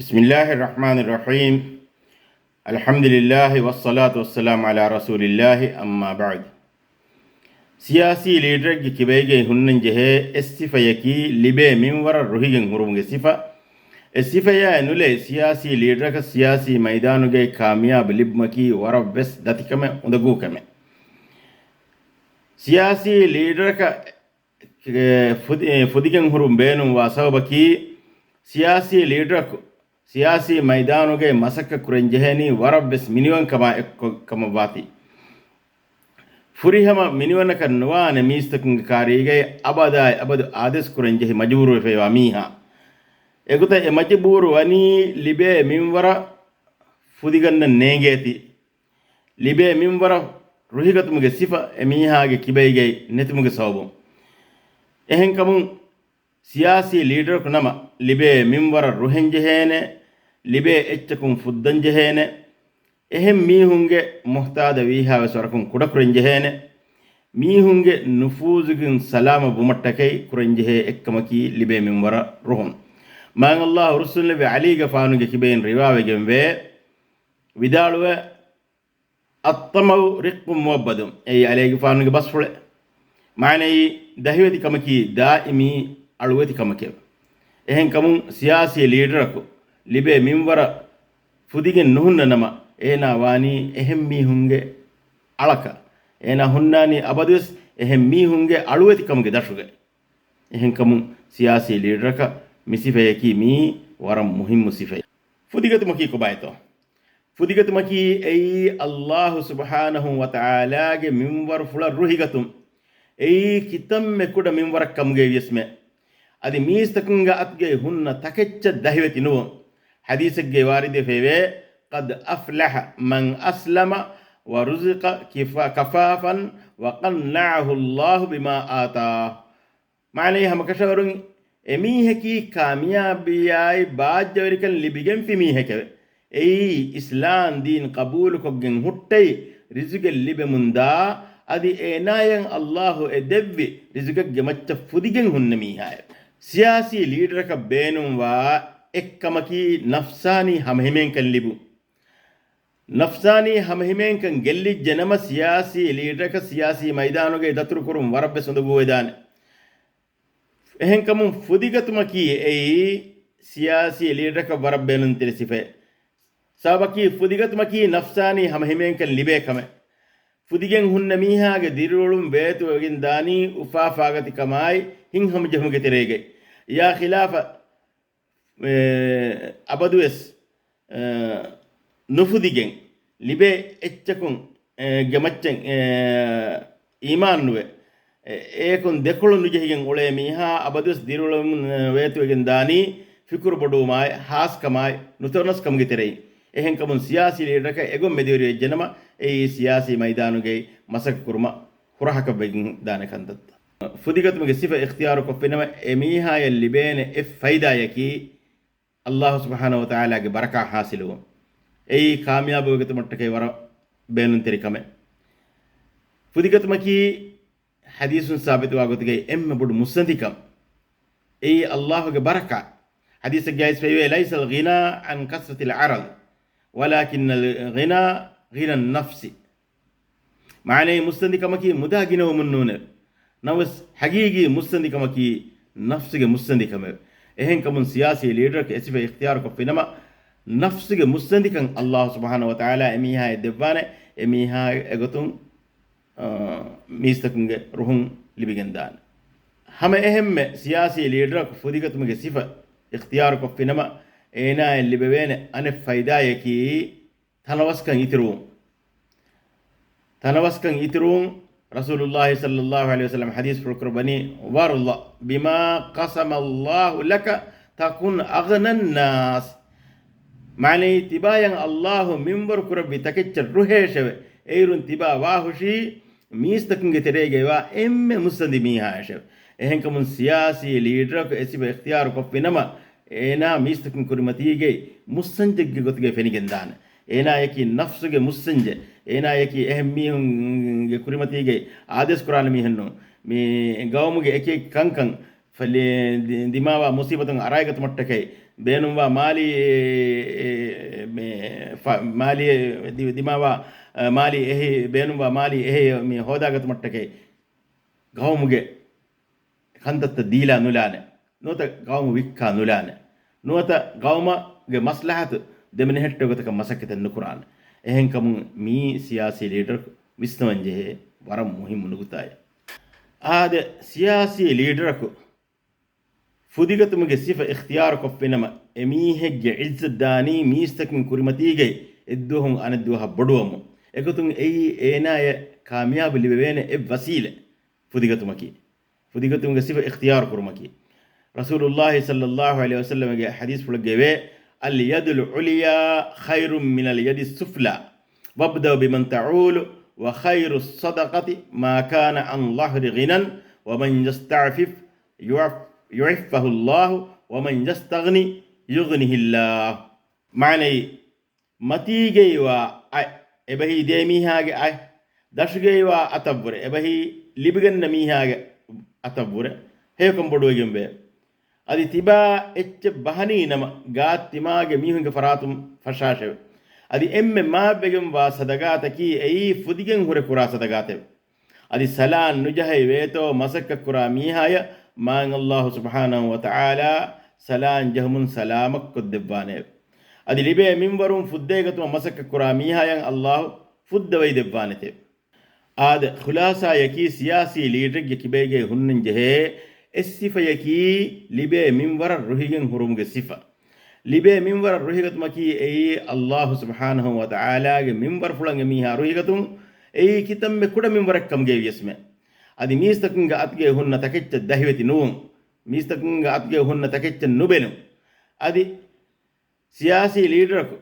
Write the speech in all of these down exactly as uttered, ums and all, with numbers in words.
بسم الله الرحمن الرحيم. الحمد لله والصلاة والسلام على رسول الله، أما بعد. ސިޔާސީ ލީޑަރެއްގެ ކިބައިގައި ހުންނަން ޖެހޭ އެއް ސިފަޔަކީ ލިބޭ މިންވަރަށް ރުހިގެން ހުރުމުގެ ސިފަ. އެ ސިފަޔާއެއް ނުލައި ސިޔާސީ ލީޑަރަކަށް ސިޔާސީ މައިދާނުގައި ކާމިޔާބު ލިބުމަކީ ވަރަށް ވެސް ދަތިކަމެއް، އުނދަގޫ ކަމެއް. ސިޔާސީ ލީޑަރަކަށް އެ، ފުދި-، އެ، ފުދިގެން ހުރުން ބޭނުންވާ ސަބަބަކީ، ސިޔާސީ ލީޑަރަކު ސިޔާސީ މައިދާނުގައި މަސައްކަތް ކުރަން ޖެހޭނީ ވަރަށް ވެސް މިނިވަންކަމާ އެއްކޮށް ކަމަށްވާތީ. ފުރިހަމަ މިނިވަނަކަށް ނުވާނެ މީސްތަކުންގެ ކާރީގައި އަބަދާއި އަބަދު އާދޭސް ކުރަން ޖެހި މަޖުބޫރުވެފައިވާ މީހާ. އެގޮތަށް އެ މަޖުބޫރު ވަނީ ލިބޭ މިންވަރަށް ފުދިގަންނަން ނޭނގޭތީ. ލިބޭ މިންވަރަށް ރުހިގަތުމުގެ ސިފަ އެ މީހާގެ ކިބައިގައި ނެތުމުގެ ސަބަބުން. އެހެންކަމުން، ސިޔާސީ ލީޑަރަކު ނަމަ، ލިބޭ މިންވަރަށް ރުހެން ޖެހޭނެ، ލިބޭ އެއްޗަކުން ފުއްދަން ޖެހޭނެ، އެހެން މީހުންގެ މުހްތާދަށް ވީހާވެސް ވަރަކުން ކުޑަކުރަން ޖެހޭނެ، މީހުންގެ ނުފޫޒުގެ ސަލާމަތް ވުމަށްޓަކައި ކުރަން ޖެހޭ އެއްކަމަކީ ލިބޭ މިންވަރަށް ރުހުން. މާތް ﷲ ރުއްސުންލެއްވި ޢަލީގެފާނުގެ ކިބައިން ރިވާވެގެންވޭ، ވިދާޅުވެ، الطمع رق مؤبد، އެއީ ޢަލީގެފާނުގެ ބަސްފުޅެއް. މާނައީ، ދަހިވެތި ކަމަކީ ދާއިމީ އަޅުވެތި ކަމެކެވެ. އެހެންކަމުން ސިޔާސީ ލީޑަރަކު ލިބޭ މިންވަރަށް ފުދިގެން ނުހުންނަ ނަމަ، އޭނާ ވާނީ އެހެން މީހުންގެ އަޅަކަށް. އޭނާ ހުންނާނީ އަބަދުވެސް އެހެން މީހުންގެ އަޅުވެތި ކަމުގެ ދަށުގައި. އެހެންކަމުން ސިޔާސީ ލީޑަރަކަށް މި ސިފަޔަކީ މީ ވަރަށް މުހިއްމު ސިފައެއް. ފުދިގަތުމަކީ ކޮބާތޯ؟ ފުދިގަތުމަކީ އެއީ ﷲ ސުބްޙާނަހޫ ވަތަޢާލާގެ މިންވަރުފުޅަށް ރުހިގަތުން. އެއީ ކިތަންމެ ކުޑަ މިންވަރަށް ކަމުގައި ވިޔަސްމެ، އަދި މީސްތަކުންގެ އަތުގައި ހުންނަ ތަކެއްޗަށް ދަހިވެތި ނުވުން. ޙަދީޘެއްގައި ވާރިދުވެފައިވޭ، قد أفلح من أسلم ورزق كفا-، كفافا وقنعه الله بما آتاه. މާނައީ ހަމަކަށަވަރުން އެމީހަކީ ކާމިޔާބީއާއި ބާއްޖަވެރިކަން ލިބިގެންފި މީހެކެވެ. އެއީ އިސްލާމް ދީން ޤަބޫލުކޮށްގެން ހުއްޓައި، ރިޒުގެއް ލިބެމުންދާ، އަދި އޭނާޔަށް ﷲ އެ ދެއްވި ރިޒުގެއްގެ މައްޗަށް ފުދިގެން ހުންނަ މީހާއެވެ. ސިޔާސީ ލީޑަރަކަށް ބޭނުންވާ އެއްކަމަކީ ނަފްސާނީ ހަމަހިމޭންކަން ލިބުން. ނަފްސާނީ ހަމަހިމޭންކަން ގެއްލިއްޖެ ނަމަ، ސިޔާސީ ލީޑަރަކަށް ސިޔާސީ މައިދާނުގައި ދަތުރުކުރުން ވަރަށްވެސް އުނދަގޫވެދާނެ. އެހެންކަމުން ފުދިގަތުމަކީ އެއީ ސިޔާސީ ލީޑަރަކަށް ވަރަށް ބޭނުންތެރި ސިފައެއް. ސަބަބަކީ ފުދިގަތުމަކީ ނަފްސާނީ ހަމަހިމޭންކަން ލިބޭ ކަމެއް. ފުދިގެން ހުންނަ މީހާގެ ދިރިއުޅުން ވޭތުވެގެން ދާނީ އުފާފާގަތިކަމާއި ހިތްހަމަޖެހުމުގެ ތެރޭގައި. ޔާ ޚިލާފަށް، އެ، އަބަދުވެސް، އެ، ނުފުދިގެން ލިބޭ އެއްޗަކުން، އެ، ގެ މައްޗަށް، އެ، އީމާން ނުވެ، އެ، އޭކުން ދެކޮޅު ނުޖެހިގެން އުޅޭ މީހާ އަބަދުވެސް ދިރިއުޅުމުން، އެ، ވޭތުވެގެން ދާނީ ފިކުރު ބޮޑުވުމާއި، ހާސްކަމާއި، ނުތަނަވަސްކަމުގެ ތެރެއިން. އެހެންކަމުން ސިޔާސީ ލީޑަރަކަށް އެގޮތް މެދުވެރިވެއްޖެނަމަ، އެއީ ސިޔާސީ މައިދާނުގައި މަސައްކަތް ކުރުމަށް ހުރަހަކަށް ވެގެން ދާނެ ކަންތައްތައް. ފުދިގަތުމުގެ ސިފަ އިޚްތިޔާރު ކޮށްފިނަމަ، އެ މީހާޔަށް ލިބޭނެ އެއް ފައިދާޔަކީ، ﷲ ސުބްޙާނަހޫ ވަތަޢާލާގެ ބަރަކާ ހާސިލުވުން. އެއީ ކާމިޔާބުވެގަތުމަށްޓަކައި ވަރަށް ބޭނުންތެރި ކަމެއް. ފުދިގަތުމަކީ ޙަދީޘުން ސާބިތުވާ ގޮތުގައި އެންމެ ބޮޑު މުއްސަނދިކަން. އެއީ ﷲ ގެ ބަރަކާ. ޙަދީޘެއްގައި އައިސްފައިވޭ، ليس الغنى عن كثرة العرض ولكن الغنى غنى النفس. މާނައީ މުއްސަނދިކަމަކީ މުދާ ގިނަވުމުން ނޫނެވެ. ނަމަވެސް ޙަގީގީ މުއްސަނދިކަމަކީ ނަފްސުގެ މުއްސަނދިކަމެވެ. އެހެންކަމުން ސިޔާސީ ލީޑަރަކު އެ ސިފަ އިޚްތިޔާރު ކޮށްފިނަމަ، ނަފްސުގެ މުއްސަނދިކަން ﷲ ސުބްޙާނަހޫ ވަތަޢާލާ އެމީހާޔަށް ދެއްވާނެ، އެމީހާ އެގޮތުން، އާ، މީސްތަކުންގެ ރުހުން ލިބިގެންދާނެ. ހަމަ އެހެންމެ ސިޔާސީ ލީޑަރަކު ފުދިގަތުމުގެ ސިފަ އިޚްތިޔާރު ކޮށްފިނަމަ، އޭނާޔަށް ލިބެވޭނެ އަނެއް ފައިދާޔަކީ، ތަނަވަސްކަން އިތުރުވުން. ތަނަވަސްކަން އިތުރުވުން. ރަސޫލުﷲ ޞައްލަﷲ ޢަލައިހި ވަސައްލަމަ ޙަދީޘްފުޅު ކުރައްވަނީ، وارض بما قسم الله لك تكن أغنى الناس. މާނައީ، ތިބާޔަށް ﷲ މިންވަރު ކުރެއްވި ތަކެއްޗަށް ރުހޭށެވެ. އެއިރުން ތިބާ ވާހުށީ މީސްތަކުންގެ ތެރޭގައިވާ އެންމެ މުއްސަނދި މީހާޔަށެވެ. އެހެންކަމުން ސިޔާސީ ލީޑަރަކު އެ ސިފަ އިޚްތިޔާރު ކޮށްފިނަމަ، އޭނާ މީސްތަކުން ކުރިމަތީގައި މުއްސަންޖެއްގެ ގޮތުގައި ފެނިގެންދާނެ. އޭނާޔަކީ ނަފްސުގެ މުއްސަންޖެއް. އޭނާޔަކީ އެހެން މީހުންގެ ކުރިމަތީގައި އާދޭސް ކުރާނެ މީހެއްނޫން. މި ގައުމުގެ އެކިއެކި ކަންކަން ފަލި-، ދި-، ދިމާވާ މުސީބަތުން އަރައިގަތުމަށްޓަކައި، ބޭނުންވާ މާލީ، އެ، އެ، މެ، ފަ-، މާލީ ދި-، ދިމާވާ، އަ، މާލީ އެހީ، ބޭނުންވާ މާލީ އެހީ މި ހޯދާގަތުމަށްޓަކައި ގައުމުގެ ކަންތައްތައް ދީލާ ނުލާނެ. ނުވަތަ ގައުމު ވިއްކާ ނުލާނެ. ނުވަތަ ގައުމުގެ މަސްލަހަތު ދެމެނެހެއްޓޭ ގޮތަކަށް މަސައްކަތެއް ނުކުރާނެ. އެހެންކަމުން މީ ސިޔާސީ ލީޑަރަކު ވިސްނަވަން ޖެހޭ ވަރަށް މުހިއްމު ނުކުތާއެއް. އާދެ، ސިޔާސީ ލީޑަރަކު ފުދިގަތުމުގެ ސިފަ އިޚްތިޔާރުކޮށްފިނަމަ، އެމީހެއްގެ އިއްޒަތް ދާނީ މީސްތަކުން ކުރިމަތީގައި އެއްދުވަހުން އަނެއްދުވަހަށް ބޮޑުވަމުން. އެގޮތުން އެއީ އޭނާޔަށް ކާމިޔާބު ލިބެވޭނެ އެއް ވަސީލަ ފުދިގަތުމަކީ. ފުދިގަތުމުގެ ސިފަ އިޚްތިޔާރު ކުރުމަކީ. ރަސޫލުﷲ ޞައްލަﷲ ޢަލައިހި ވަސައްލަމަގެ ޙަދީޘްފުޅެއްގައިވޭ، "اليد العليا خير من اليد السفلى، وابدأ بمن تعول، وخير الصدقة ما كان عن ظهر غنى، ومن يستعفف يعف-، يعفه الله، ومن يستغن يغنه الله." މާނައީ، މަތީގައިވާ އަތް އެބަހީ ދޭ މީހާގެ އަތް، ދަށުގައިވާ އަތަށްވުރެ އެބަހީ ލިބިގަންނަ މީހާގެ އަތަށްވުރެ ހެޔޮކަން ބޮޑުވެގެންވޭ. އަދި ތިބާ އެއްޗެއް ބަހަނީ ނަމަ، ގާތް ތިމާގެ މީހުންގެ ފަރާތުން ފަށާށެވެ. އަދި އެންމެ މާތްވެގެންވާ ސަދަގާތަކީ އެއީ ފުދިގެން ހުރެ ކުރާ ސަދަގާތެވެ. އަދި ސަލާން ނުޖަހައި ވޭތޯ މަސައްކަތްކުރާ މީހާޔަށް މާތް ﷲ ސުބްޙާނަހޫ ވަތަޢާލާ ސަލާން ޖެހުމުން ސަލާމަތްކޮށްދެއްވާނެއެވެ. އަދި ލިބޭ މިންވަރުން ފުއްދައިގަތުމަށް މަސައްކަތްކުރާ މީހާޔަށް ﷲ ފުއްދަވައިދެއްވާނެތެވެ. އާދެ، ޚުލާޞާޔަކީ ސިޔާސީ ލީޑަރެއްގެ ކިބައިގައި ހުންނަން ޖެހޭ އެއް ސިފަޔަކީ ލިބޭ މިންވަރަށް ރުހިގެން ހުރުމުގެ ސިފަ. ލިބޭ މިންވަރަށް ރުހިގަތުމަކީ އެއީ ﷲ ސުބްޙާނަހޫ ވަތަޢާލާގެ މިންވަރުފުޅަށް އެމީހާ ރުހިގަތުން. އެއީ ކިތަންމެ ކުޑަ މިންވަރެއް ކަމުގައި ވިޔަސްމެ. އަދި މީސްތަކުންގެ އަތުގައި ހުންނަ ތަކެއްޗަށް ދަހިވެތި ނުވުން. މީސްތަކުންގެ އަތުގައި ހުންނަ ތަކެއްޗަށް ނުބެލުން. އަދި ސިޔާސީ ލީޑަރަކު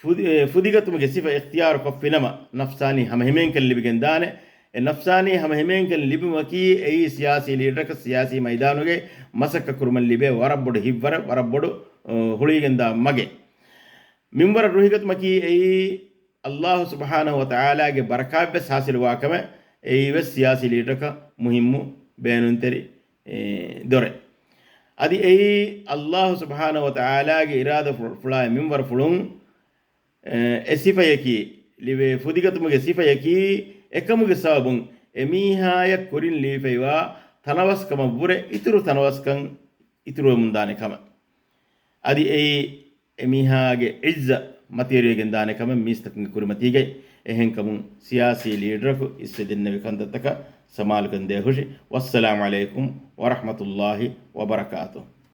ފުދި-، އެ، ފުދިގަތުމުގެ ސިފަ އިޚްތިޔާރު ކޮށްފިނަމަ، ނަފްސާނީ ހަމަހިމޭންކަން ލިބިގެން ދާނެ. އެ ނަފްސާނީ ހަމަހިމޭންކަން ލިބުމަކީ އެއީ ސިޔާސީ ލީޑަރަކަށް ސިޔާސީ މައިދާނުގައި މަސައްކަތް ކުރުމަށް ލިބޭ ވަރަށް ބޮޑު ހިތްވަރެއް، ވަރަށް ބޮޑު، އު، ހުޅުވިގެންދާ މަގެއް. މިންވަރަށް ރުހިގަތުމަކީ އެއީ ﷲ ސުބްޙާނަހޫ ވަތަޢާލާގެ ބަރަކާތްވެސް ޙާޞިލުވާ ކަމެއް. އެއީވެސް ސިޔާސީ ލީޑަރަކަށް މުހިއްމު ބޭނުންތެރި، އެ، ދޮރެއް. އަދި އެއީ ﷲ ސުބްޙާނަހޫ ވަތަޢާލާގެ އިރާދަފުޅާއި މިންވަރުފުޅުން، އެ، އެ ސިފަޔަކީ، ލިބޭ ފުދިގަތުމުގެ ސިފަޔަކީ، އެކަމުގެ ސަބަބުން އެމީހާޔަށް ކުރިން ލިބިފައިވާ ތަނަވަސްކަމަށްވުރެ އިތުރު ތަނަވަސްކަން އިތުރުވަމުންދާނެ ކަމަށް. އަދި އެއީ އެމީހާގެ އިއްޒަ މަތިވެރިވެގެން ދާނެ ކަމެއް މީސްތަކުންގެ ކުރިމަތީގައި. އެހެންކަމުން ސިޔާސީ ލީޑަރަކު އިސްވެ ދެންނެވި ކަންތައްތަކަށް ސަމާލުކަން ދޭހުށި. ވައްސަލާމު ޢަލައިކުމް ވަރަޙްމަތުﷲ ވަބަރަކާތުހު.